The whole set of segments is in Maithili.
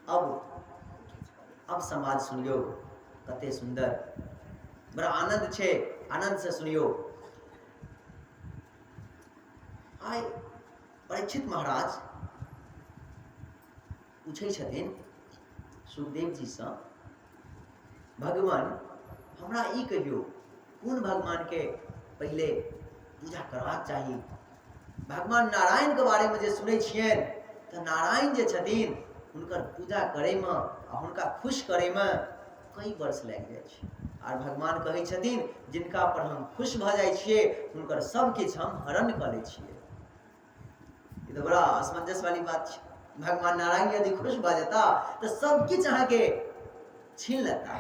अब समाज सुनियौ कते सुन्दर, बड़ा आनंद छै, आनंद से सुनियौ। आइ परीक्षित महाराज पूछै छथिन सुखदेव जी सँ, भगवान हमरा ई कहियौ कोन भगवान के पहिले पूजा करबाक चाही? भगवान नारायण के बारे में जे सुनै छियनि तऽ नारायण जे छथिन हुनकर पूजा करैमे आ हुनका खुश करैमे कई वर्ष लागि जाइ छै। आर भगवान कहै छथिन जिनका पर हम खुश भऽ जाइ छियै हुनकर सब किछु हम हरण कऽ लै छियै। ई तऽ बड़ा असमंजस वाली बात छै। भगवान नारायण यदि खुश भऽ जेता तऽ सब किछु अहाँके छीन लेता।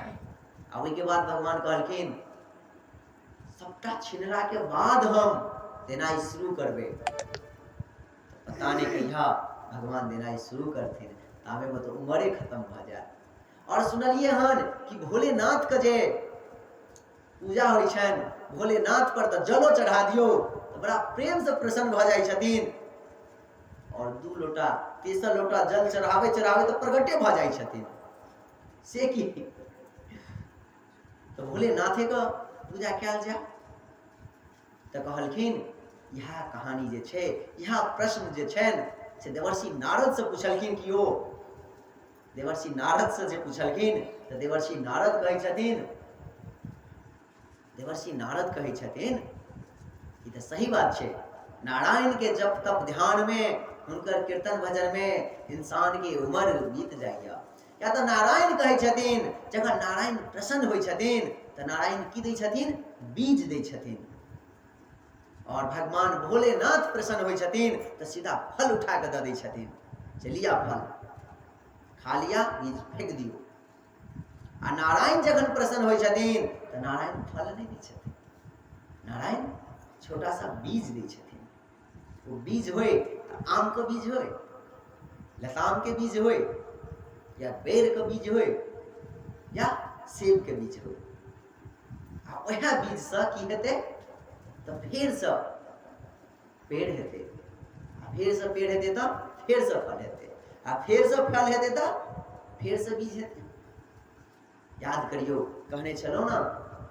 आ ओहिके बाद भगवान कहलखिन सबटा छिनलाके बाद हम देनाइ शुरू करबै। पता नहि कहिया भगवान देनाइ शुरू करथिन, ताबेमे तऽ उमरे खत्म भऽ जायत। और सुनलियै हन कि भोलेनाथ के जे पूजा होइ छनि, भोलेनाथ पर तऽ जलो चढ़ा दियौ तऽ बड़ा प्रेमसँ प्रसन्न भऽ जाइ छथिन और दू लोटा तेसर लोटा जल चढ़ाबै चढ़ाबै तऽ प्रगटे भऽ जाइ छथिन। से की? तऽ भोलेनाथेके पूजा कयल जाय। तऽ कहलखिन इएह कहानी जे छै, इएह प्रश्न जे छनि से देवर्षि नारदसँ पुछलखिन कि ओ देवर्षि नारदसँ जे पुछलखिन तऽ देवर्षि नारद कहै छथिन, देवर्षि नारद कहै छथिन ई तऽ सही बात छै, नारायण के जप तप ध्यान में हुनकर कीर्तन भजन में इंसान के उम्र बीत जाइए। या तऽ नारायण कहै छथिन जखन नारायण प्रसन्न होइ छथिन तऽ नारायण की दै छथिन? बीज दै छथिन। और भगवान भोलेनाथ प्रसन्न होइ छथिन तऽ सीधा फल उठा कऽ दऽ दै छथिन, से लिया फल खा लिया, बीज फेंक दियौ। आ नारायण जखन प्रसन्न होइ छथिन तऽ नारायण फल नहि दै छथिन, नारायण छोटा सा बीज दै छथिन। ओ बीज होइ तऽ आमके बीज होइ, लतामके बीज होइ, या बेरके बीज होइ, या सेबके बीज होइ। आ वएह बीजसँ की हेतै तऽ फेरसँ पेड़ हेतै, आ फेरसँ पेड़ हेतै तऽ फेरसँ फल हेतै, आ फेरसँ फल हेतै तऽ फेरसँ बीज हेतै। याद करियौ, कहने छलहुँ ने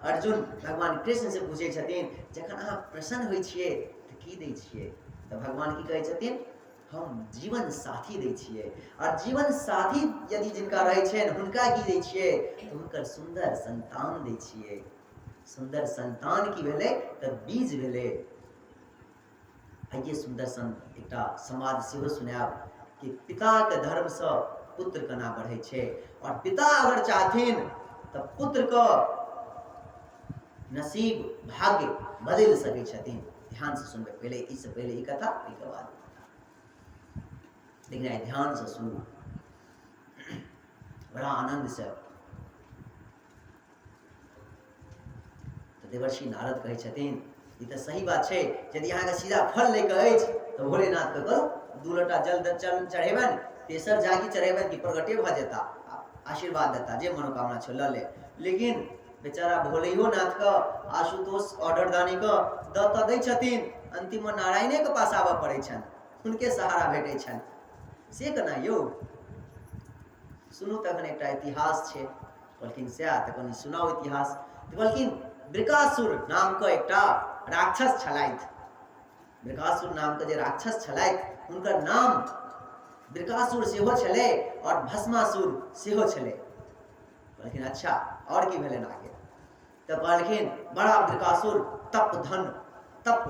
अर्जुन भगवान कृष्ण से पूछै छथिन जखन अहाँ प्रसन्न होइ छियै तऽ की दै छियै? तऽ भगवान की कहै छथिन? हम जीवन साथी दै छियै। और जीवन साथी यदि जिनका रहै छनि हुनका की दै छियै? तऽ हुनकर सुन्दर संतान दै छियै। सुन्दर संतान की भेलै? तऽ बीज भेलै। आइए सुन्दर सन एकटा समाद सेहो सुनायब कि पिताके धर्मसँ पुत्र केना बढ़ै छै। और पिता अगर चाहथिन तऽ पुत्रके नसीब भाग्य बदलि सकै छथिन। ध्यान से सुनबै, पहिले इससे पहिले ई कथा, ओहिके बाद ई कथा, लेकिन आइ ध्यान से सुनू बड़ा आनंद से। तऽ देवर्षि नारद कहै छथिन ई तऽ सही बात छै, यदि अहाँके सीधा फल लैके अछि तऽ भोलेनाथके करू, दू लोटा जल चल चढ़ेबनि, तेसर जागी चढ़ेबनि कि प्रगटे भऽ जेता, आशीर्वाद देता, जे मनोकामना छै लऽ ले। लेकिन बेचारा भोलैयो नाथके आशुतोष ऑर्डर दानीके दऽ तऽ दै छथिन, अन्तिममे नारायणेके पास आबऽ पड़ै छनि, हुनके सहारा भेटै छनि। से केना यौ? सुनू तखन एकटा इतिहास छै। कहलखिन सएह तऽ कनि सुनाउ इतिहास। तऽ कहलखिन वृकासुर नामके एकटा राक्षस छलथि। वृकासुर नामके जे राक्षस छलथि हुनकर नाम वृकासुर सेहो छलै और भस्मासुर सेहो छलै। कहलखिन अच्छा और की भेलनि आगे? तऽ कहलखिन बड़ा वृकासुर तप धन तप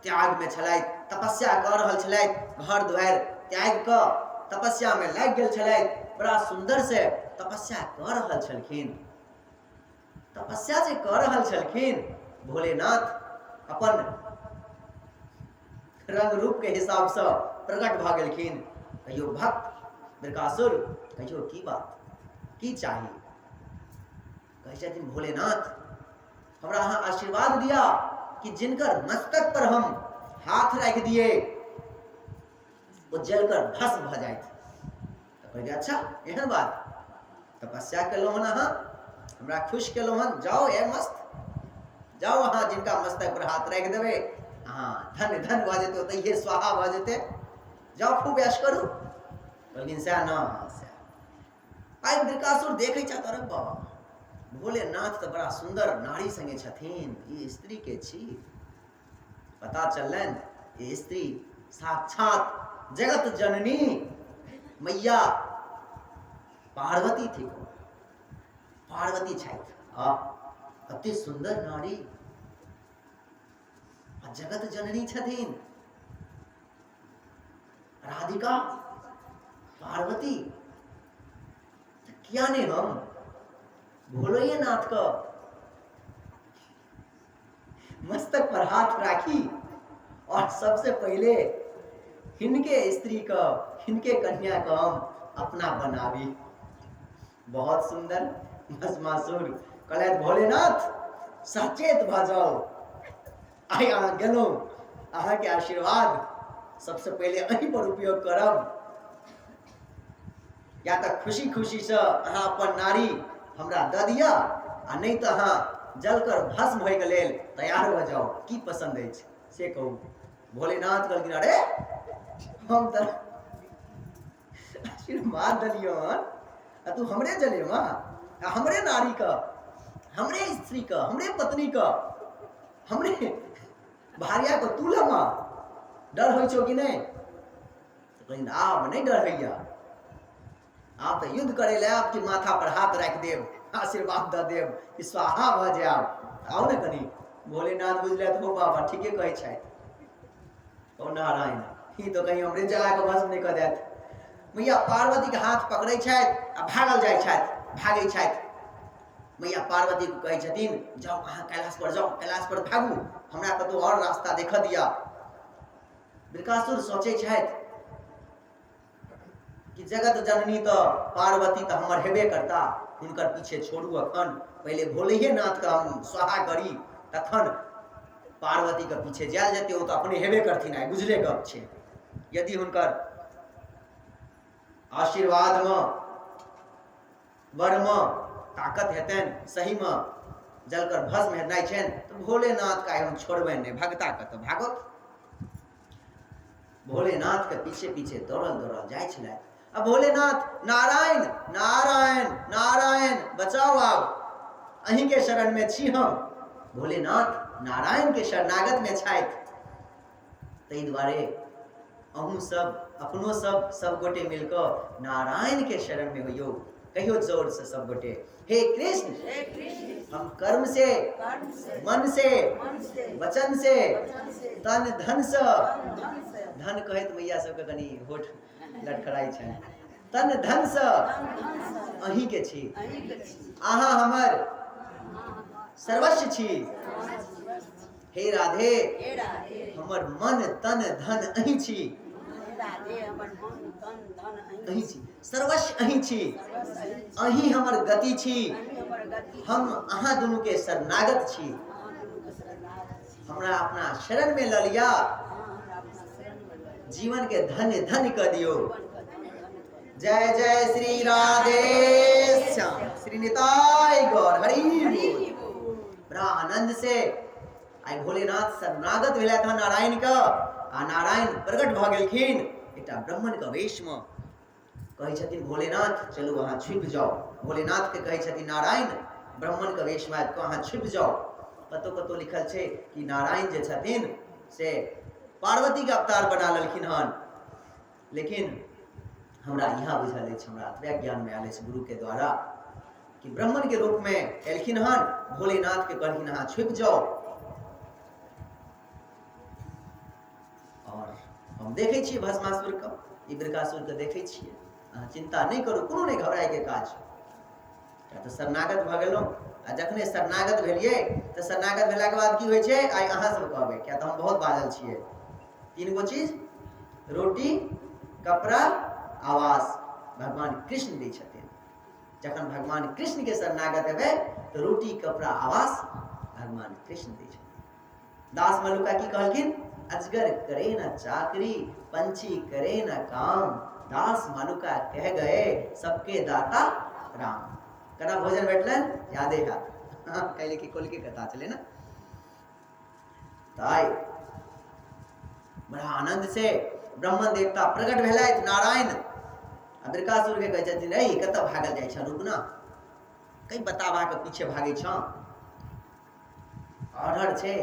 त्यागमे छलथि, तपस्या कऽ रहल छलथि, घर दुआरि त्यागि कऽ तपस्यामे लागि गेल छलथि, बड़ा सुन्दर से तपस्या कऽ रहल छलखिन। तपस्या जे कऽ रहल छलखिन भोलेनाथ अपन रंग रूप के हिसाबसँ प्रकट भऽ गेलखिन। कहियो भक्त वृकासुर, कहियो की बात की चाही? कहै छथिन भोलेनाथ हमरा अहाँ आशीर्वाद दिया कि जिनकर मस्तक पर हम हाथ राखि दिए ओ जलकर भस्म भऽ जाइत। तऽ कहै अच्छा एहन बात, तपस्या केलहुँ हन अहाँ, हमरा खुश केलहुँ हन, जाओ ए मस्त जाओ, अहाँ जिनका मस्तक पर हाथ राखि देबै अहाँ धन धन भऽ जेतै, ओतहिए स्वाहा भऽ जेतै, जाओ खूब ऐश करू। कहलखिन सएह न, सएह। आइ वृकासुर देखै छथि, अरे बाबा भोलेनाथ तऽ बड़ा सुन्दर नारी संगे छथिन, ई स्त्री के छी। पता चललनि ई स्त्री साक्षात जगत जननी मैया पार्वती थिक, पार्वती छथि। आ अति सुन्दर नारी आ जगत जननी छथिन राधिका पार्वती, किया नहीं हम भोलेनाथ का मस्तक पर हाथ राखी और सबसे पहले हिनके स्त्री का, हिनके कन्या का हम अपना बनाबी। बहुत सुंदर भस्मासुर कहलथि भोलेनाथ सचेत भऽ जाउ, आइ अहाँ गेलहुँ, अहाँके आशीर्वाद सबसे पहिले अहीं पर उपयोग करब। या तऽ खुशी खुशीसँ अहाँ अपन नारी हमरा दऽ दिअ आ नहि तऽ अहाँ जलकर भस्म होइके लेल तैयार भऽ जाउ, की पसन्द अछि से कहू। भोलेनाथ कहलखिन अरे हम तऽ आशीर्वाद देलियौ हन आ तू हमरे जलेबा, आ हमरे नारीके, हमरे स्त्रीके, हमरे पत्नीके, हमरे भार्याके तू लेमा, डर होइ छौ कि नहि? कहलखिन आब नहि डर होइया, आब तऽ युद्ध करै लए आब कि माथा पर हाथ राखि देब, आशीर्वाद दऽ देब कि स्वाहा भऽ जायब, आउ ने कनि। भोलेनाथ बुझलथि हो बाबा ठीके कहै छथि, ओ नारायण ई तऽ कहीं हमरे जला कऽ भस्म नहि कऽ देत। मैया पार्वतीके हाथ पकड़ै छथि आ भागल जाइ छथि, भागै छथि। मैया पार्वतीके कहै छथिन जाउ अहाँ कैलाश पर जाउ, कैलाश पर भागू, हमरा कतहु आओर रास्ता देखऽ दिअ। वृकासुर सोचै छथि कि जगत जननी तऽ पार्वती तऽ हमर हेबे करता, हुनकर पीछे छोड़ू अखन, पहिले भोलेनाथके हम स्वाहा करी तखन पार्वतीके पीछे जायल जेतै, ओ तऽ अपने हेबे करथिन, आइ बुझले गप छै। यदि हुनकर आशीर्वादमे वरमे ताकत हेतनि, सहीमे जलकर भस्म हेनाइ छनि, तऽ भोलेनाथके आइ हम छोड़बनि नहि, भगताके तऽ भागत। भोलेनाथके पीछे पीछे दौड़ल दौड़ल जाइ छलथि आ भोलेनाथ नारायण नारायण नारायण बचाउ, आब अहीँके शरणमे छी हम। भोलेनाथ नारायणके शरणागतमे छथि, ताहि दुआरे अहूँ सब अपनो सब सब गोटे मिलकऽ नारायणके शरणमे होइयौ। कहियो जोर से सब गोटे, हे कृष्ण, हे कृष्ण, हम कर्म से, कर्म से, मन से, मन से, वचन से, वचन से, तन धन से, तन धन से, धन कहैत मैया सबके कनि होठ लटखड़ाइ छनि, तन धन से तन धन से अहीं के छी, अहीं के छी, अहाँ हमर सर्वस्व छी। हे राधे, हे राधे, हमर मन तन धन अहीं छी, हे राधे, हमर मन तन धन अहीं छी, सर्वस्व अहीं छी, सर्वस्व अहीं छी, अहीं हमर गति छी, अहीं हमर गति छी, हम अहाँ दुनू के शरणागत छी, अहाँ दुनू के शरणागत छी, हमरा अपना शरण में लऽ लिअ, अहाँ हमरा अपना शरण में लऽ लिअ, जीवन के धन्य धन्य कऽ दियौ। जीवन के धन्य धन्य कऽ दियौ। जय जय श्री राधे श्याम, श्री निताय गौर हरि बोल। बड़ा आनंद से आइ भोलेनाथ शरणागत भेलथि हँ नारायण के, आ नारायण प्रकट भऽ गेलखिन एकटा ब्राह्मण के वेश में। कहै छथिन भोलेनाथ चलू अहाँ छुपि जाउ। भोलेनाथ के कहै छथिन नारायण ब्राह्मण के वेश में आबि कऽ अहाँ छुपि जाउ। कतौ कतौ लिखल छै कि नारायण जे छथिन से पार्वती के अवतार बना लेलखिन हन, लेकिन हमरा इएह बुझल अछि, हमरा अतबे ज्ञान में आयल अछि गुरु के द्वारा कि ब्राह्मण के रूप में एलखिन हन, भोलेनाथ के कहलखिन अहाँ छुपि जाउ। और हम देखै छियै भस्मासुर के, ई वृकासुर के देखै छियै, अहाँ चिंता नहि करू, कोनो नहि घबराय के काज। किया तऽ शरणागत भऽ गेलहुँ, आ जखने शरणागत भेलियै तऽ शरणागत भेलाके बाद की होइ छै, आइ अहाँ सब कहबै, किया तऽ हम बहुत बाजल छियै। तीन गो चीज, रोटी, कपड़ा, आवास, भगवान कृष्ण दै छथिन। जखन भगवान कृष्ण के शरणागत हेबै तऽ रोटी, कपड़ा, आवास भगवान कृष्ण दै छथिन। दास मलुका की कहलखिन, अजगर करे न चाकरी, पंछी करे न काम, दास मलुका कह गए सबके दाता राम। केना भोजन भेटलनि यादे हैत, कैले कि कोलके कथा छलै ने। ताइ बड़ा आनंद से ब्राह्मण देवता प्रकट भेलथि नारायण। आ वृकासुर के कहै छथिन, रे कतऽ भागल जाइ छह, रुक ना, कहीं बताबा के पीछे भागै छह। ऑर्डर छै,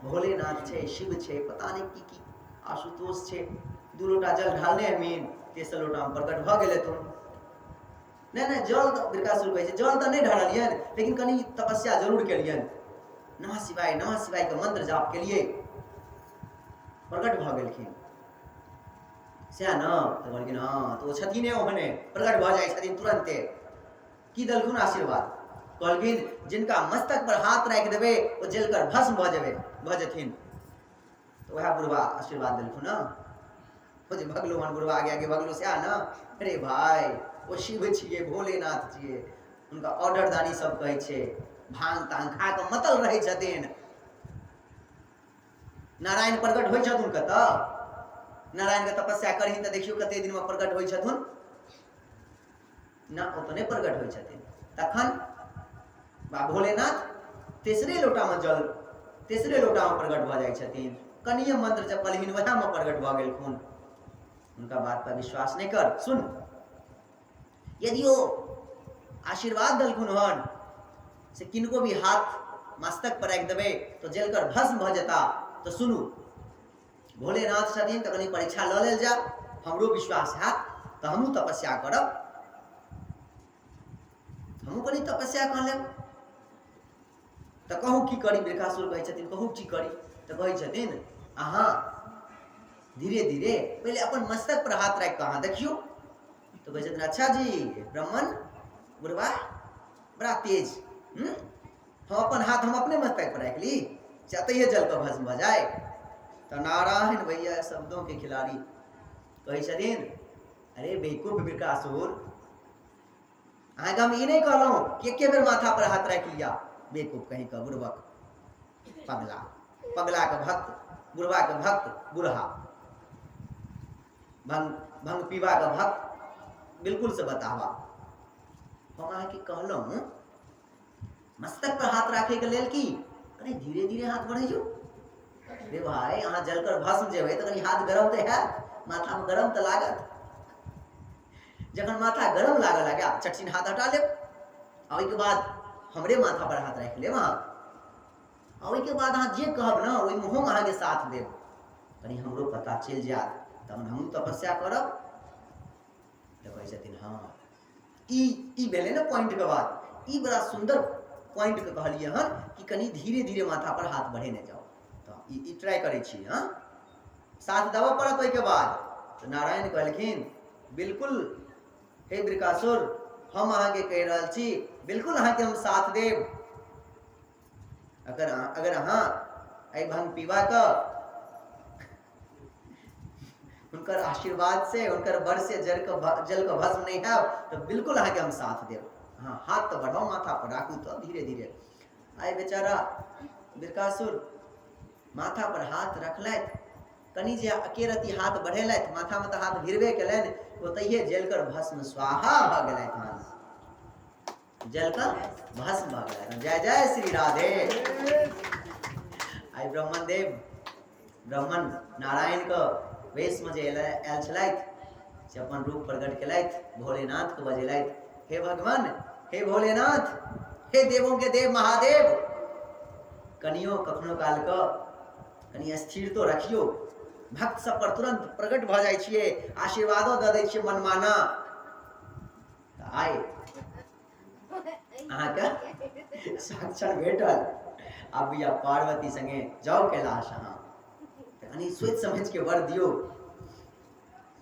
भोलेनाथ छै, शिव छै, पता नहि की की आशुतोष छै। 2 लोटा जल ढालने हमीन, तेसर लोटामे प्रकट भऽ गेलै। तुम नहि नहि जल तऽ वृकासुर कहै छै, जल तऽ नहि ढारलियनि, लेकिन कनि तपस्या जरूर केलियनि, नमः शिवाय नमः शिवायके मंत्र जाप केलियै, प्रकट भऽ गेलखिन। सएह ने? तऽ कहलखिन हँ, तऽ ओ छथिन ओहने, प्रकट भऽ जाइ छथिन तुरन्ते। की देलखुन आशीर्वाद? कहलखिन जिनका मस्तक पर हाथ राखि देबै ओ जलकर भस्म भऽ जेबै, भऽ जेथिन। तऽ वएह बुढ़वा आशीर्वाद देलखुन ने, ओ जे भगलो हन बुढ़वा आगे आगे भगलो, सएह ने? अरे भाय, ओ शिव छियै, भोलेनाथ छियै, हुनका ऑर्डर दानी सब कहै छै, भांग तांग खा कऽ मतल रहै छथिन। नारायण प्रकट होइ छथुन कतऽ? नारायणके तपस्या करही तऽ देखियौ कते दिनमे प्रकट होइ छथुन। ना, ओ तऽ नहि प्रकट होइ छथिन। तखन बा भोलेनाथ तेसरे लोटामे जल, तेसरे लोटामे प्रकट भऽ जाइ छथिन। कनिये मंत्र जपलखिन, वएहमे प्रकट भऽ गेलखुन। हुनका बात पर विश्वास नहि कर। सुन, यदि ओ आशीर्वाद देलखुन हन से किनको भी हाथ मस्तक पर राखि देबै तऽ जलकर भस्म भऽ जेता, तऽ सुनू, भोलेनाथ छथिन तऽ कनि परीक्षा लऽ लेल जाय, हमरो विश्वास हैत तऽ हमहूँ तपस्या करब, हमहूँ कनि तपस्या कऽ लेब। तऽ कहू की करी? वृकासुर कहै छथिन कहू की करी? तऽ कहै छथिन अहाँ धीरे धीरे पहिले अपन मस्तक पर हाथ राखि कऽ अहाँ देखियौ। तऽ कहै छथिन अच्छा जी ब्राह्मण बुढ़वा बड़ा तेज, हम अपन हाथ हम अपने मस्तक पर राखि ली, से जल के भस्म भऽ जाय। तऽ नारायण भैया शब्दों के खिलाड़ी कहै छथिन अरे बेवकूफ वृकासुर, अहाँके हम ई नहि कहलहुँ कि एके बेर माथा पर हाथ राखि लिअ, बेवकूफ कहीं के बुड़बक पगला, पगला के भक्त, बुढ़वा के भक्त, बुढ़हा भंग भंग पीबा के भक्त, बिल्कुल से बतावा। हम अहाँके कहलहुँ मस्तक पर हाथ राखे के लेल की अरे धीरे धीरे हाथ बढ़ैयौ। रे भाई, अहाँ जलकर भस्म जेबै तऽ कनि हाथ गरम तऽ हैत, माथामे गरम तऽ लागत। जखन माथा गरम लागऽ लागे चटचिन हाथ हटा लेब, आ ओहिके बाद हमरे माथा पर हाथ राखि लेब अहाँ, आ ओहिके बाद अहाँ जे कहब ने ओहिमे हम अहाँके साथ देब। कनि हमरो पता चलि जायत तहन हमहूँ तपस्या करब। तऽ कहै छथिन हँ, ई भेलै ने पॉइंटके बात। ई बड़ा सुन्दर पॉइंटके कहलियै हन कि कनि धीरे धीरे माथा पर हाथ बढ़ेने जाउ। तऽ ई ट्राई करै छी, हँ साथ देबऽ पड़त ओहिके बाद। तऽ नारायण कहलखिन बिल्कुल हे वृकासुर, हम अहाँके कहि रहल छी बिल्कुल अहाँके हम साथ देब। अगर अगर अहाँ एहि भंग पीबाक हुनकर आशीर्वाद से हुनकर वर से जल के भस्म नहीं हैब तऽ बिल्कुल अहाँके हम साथ देब। हाँ, हाथ तऽ बढ़ाउ, माथा पर राखू तऽ धीरे धीरे। आइ बेचारा वृकासुर माथा पर हाथ रखलथि, कनि जे एके रत्ती हाथ बढ़ेलथि, माथामे तऽ हाथ भिड़बे केलनि, ओतहिए जलकर भस्म स्वाहा भऽ गेलथि हन, जलकर भस्म भऽ गेलथि। जय जय श्री राधे। आइ ब्राह्मण देव ब्राह्मण नारायण के वेशमे जे आयल छलथि से अपन रूप प्रकट केलथि, भोलेनाथ के बजेलथि, हे भगवान, हे भोलेनाथ, हे देवों के देव महादेव, कनियो कखनो काल के कनि स्थिर तो रखियो, भक्त सब पर तुरंत प्रकट भऽ जाइ छियै, आशीर्वादो दऽ दै छियै मनमाना। तऽ आइ अहाँके साक्षात भेटल, आब भैया पार्वती संगे जाउ कैलाश, अहाँ तऽ कनि सोचि समझ के वर दियौ।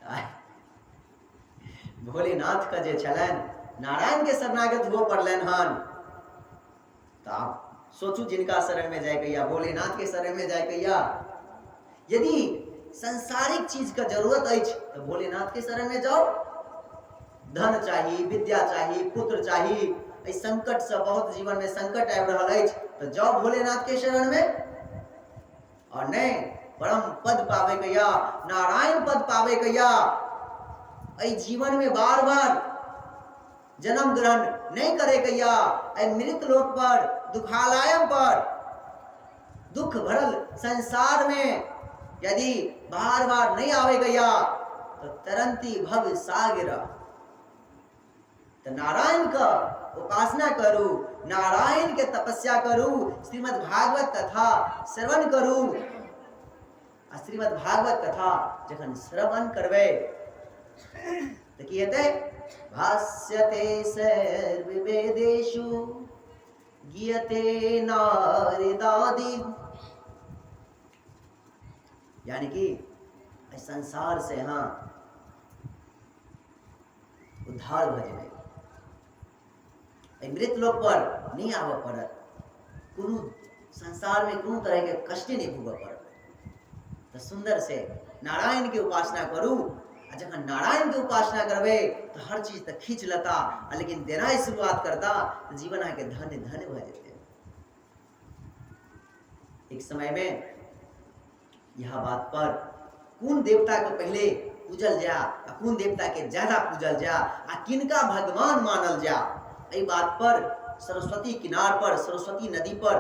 आइ भोलेनाथ के जे छलनि नारायण के शरणागत हुअ पड़लनि हन। तऽ आब सोचू जिनका शरण में जायके या भोलेनाथ के शरण में जायके या, यदि सांसारिक चीज के जरूरत अछि तऽ भोलेनाथ के शरण में जाउ। धन चाही, विद्या चाही, पुत्र चाही, एहि संकट से बहुत जीवन में संकट आबि रहल अछि तऽ जाउ भोलेनाथ के शरण में। और नहीं परम पद पावे के या नारायण पद पावे के या, एहि जीवन में बार बार जन्म ग्रहण नहीं करे के या, एहि मृत लोक पर दुखालयम पर दुख भरल संसार में यदि बार बार नहीं आवे के या तो तरंती भव सागर, तऽ नारायण के उपासना करू, नारायण के तपस्या करू, श्रीमद् भागवत कथा श्रवण करू। आ श्रीमद् भागवत कथा जखन श्रवण करबै तऽ की हेतै? भाष्यते सर्ववेदेषु गीयते नारदादि, यानी कि एहि संसार से अहाँ उद्धार भऽ जेबै, एहि मृत लोक पर नहि आबऽ पड़त, कोनो संसारमे कोनो तरहके कष्टे नहि भोगऽ पड़त। तऽ सुन्दर से नारायणके उपासना करू, आ जखन नारायणके उपासना करबै तऽ हर चीज तऽ खींच लेता, आ लेकिन देनाइ शुरुआत करता तऽ जीवन अहाँके धन्य धन्य भऽ जेतै। एक समयमे यह बात पर कोन देवताके पहिले पूजल जा आ कोन देवताके ज्यादा पूजल जा आ किनका भगवान मानल जा, एहि बात पर सरस्वती किनार पर, सरस्वती नदी पर